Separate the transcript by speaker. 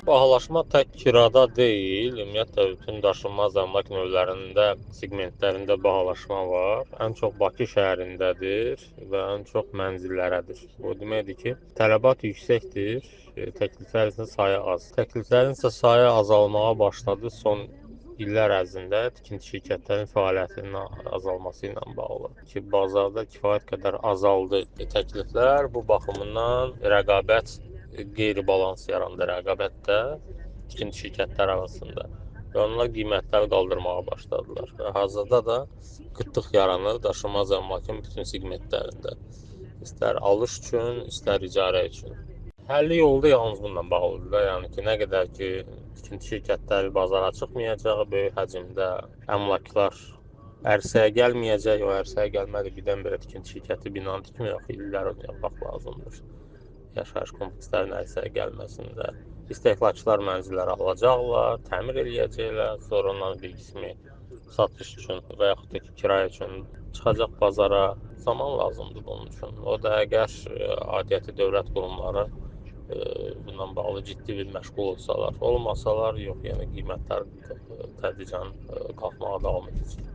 Speaker 1: Bahalaşma tək kirada deyil, ümumiyyətlə bütün daşınmaz əmlak növlərində, segmentlərində bahalaşma var. Ən çox Bakı şəhərindədir və ən çox mənzillərədir. Bu deməkdir ki, tələbat yüksəkdir, təkliflərin isə sayı az. Təkliflərin isə sayı azalmağa başladı son illər ərzində tikinti şirkətlərinin fəaliyyətinin azalması ilə bağlı ki, bazarda kifayət qədər azaldı təkliflər. Bu baxımından rəqabət qeyri-balans yarandı rəqabətdə tikinti şirkətləri arasında və onlar qiymətləri qaldırmağa başladılar. Və hazırda da qıtlıq yaranır daşınmaz əmlakın bütün segmentlərində. İstər alış üçün, istər icarə üçün. Həlli yolu da yalnız bununla bağlıdır da, yəni ki, nə qədər ki tikinti şirkətləri bazara çıxmayacaq, böyük həcmdə əmlaklar ərsəyə gəlməyəcək, o ərsəyə gəlmədi birdən-birə tikinti şirkəti binanı tikmir, axı illər yapmaq lazımdır. Yaşayış komplekslərinin ərsəyə gəlməsində istehlakçılar mənzilləri alacaqlar, təmir eləyəcəklər, sonra onların bir qismi satış üçün və yaxud da ki, kirayə üçün çıxacaq bazara. Zaman lazımdır bunun üçün. O da əgər aidiyyəti dövlət qurumları bundan bağlı ciddi bir məşğul olsalar, olmasalar yox, yəni qiymətlər tədricən qalxmağa davam edəcək.